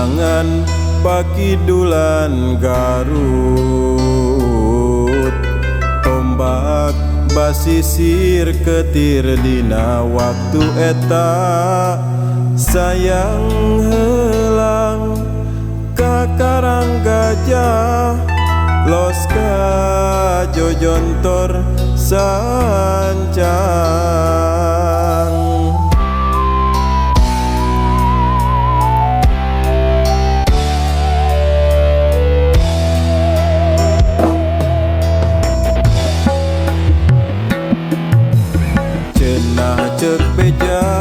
Sarangan pakidulan Garut, ombak basisir ketir dina waktu eta. Sayang helang ka Karang Gajah, los ka Jojontor sancang. Cenah ceuk beja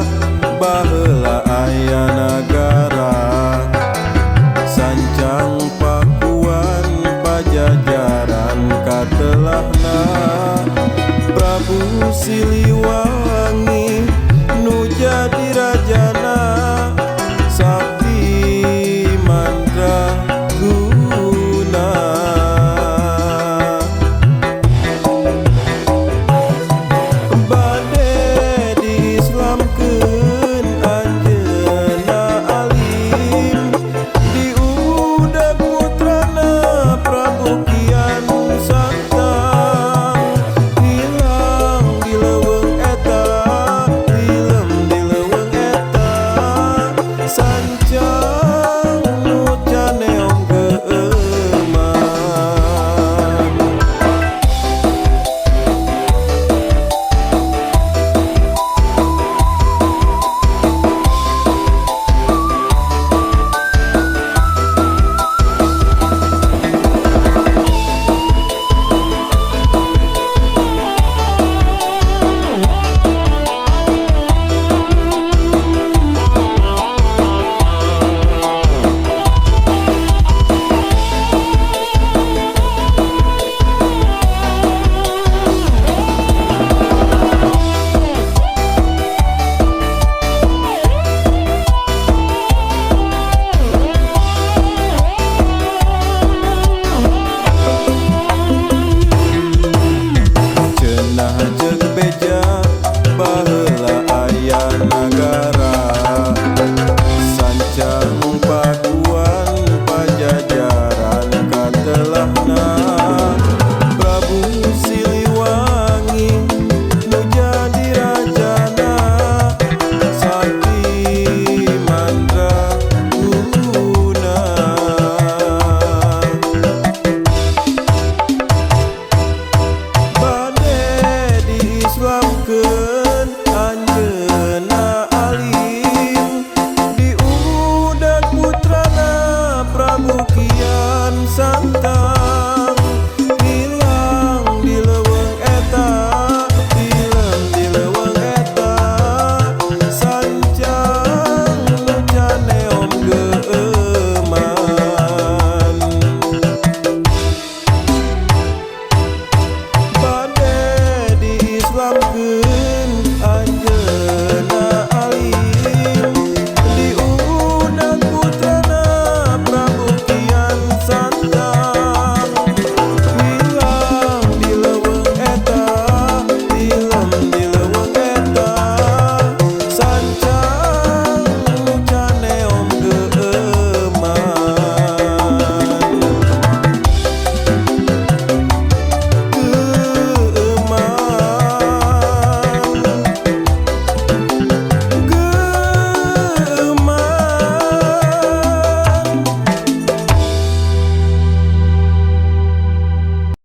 baheula aya nagara, sancang Pakuan Pajajaran katelahna. Prabu Siliwangi nu jadi rajana, sakti mandraguna. Bade diislamkeun anjeunna alim, diudag putrana Prabu Kian Santang. Hilang di leuweung eta, tilem di leuweung eta, sancang nu caneong geueuman. Cenah ceuk beja baheula aya nagara, sancang Pakuan Pajajaran katelahna. Prabu Siliwangi nu jadi rajana, sakti mandraguna. Bade diislamkeun anjeunna alim, diudag putrana Prabu Kian Santang.